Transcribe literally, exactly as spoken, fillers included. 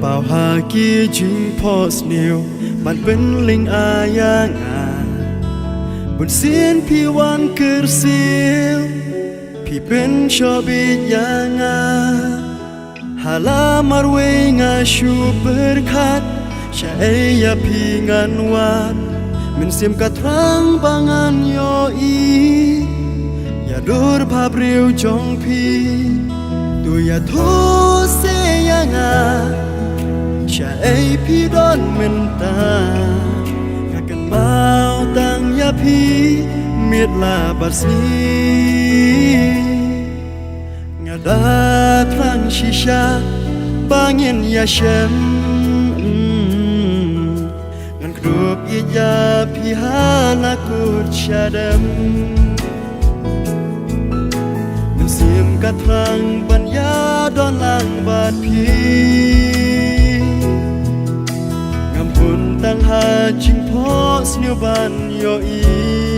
Paw ha ki jingphohsniew ban pynlyngngoh ïa nga. Bunsien phi wan kyrsiew, phi pynshoh bieit ïa nga. Ha la marwei nga shu pyrkhat, shaei ïa phi ngan wad. Mynsiem ka thrang ba ngan ïohi ïa dur bhabriew jong phi. To ïathuh seh ïa nga, shaei phi don mynta. Nga kynmaw tang ïa phi, miet la bad sngi. Nga da thrang shisha ba ngin ïashem. Mm. Ngan kdup ïeit ïa phi ha la kut shadem. Mynsiem ka thrang ban ïadon lang bad phi. Ngam bun tang ha jingphohsniew ban ïohi.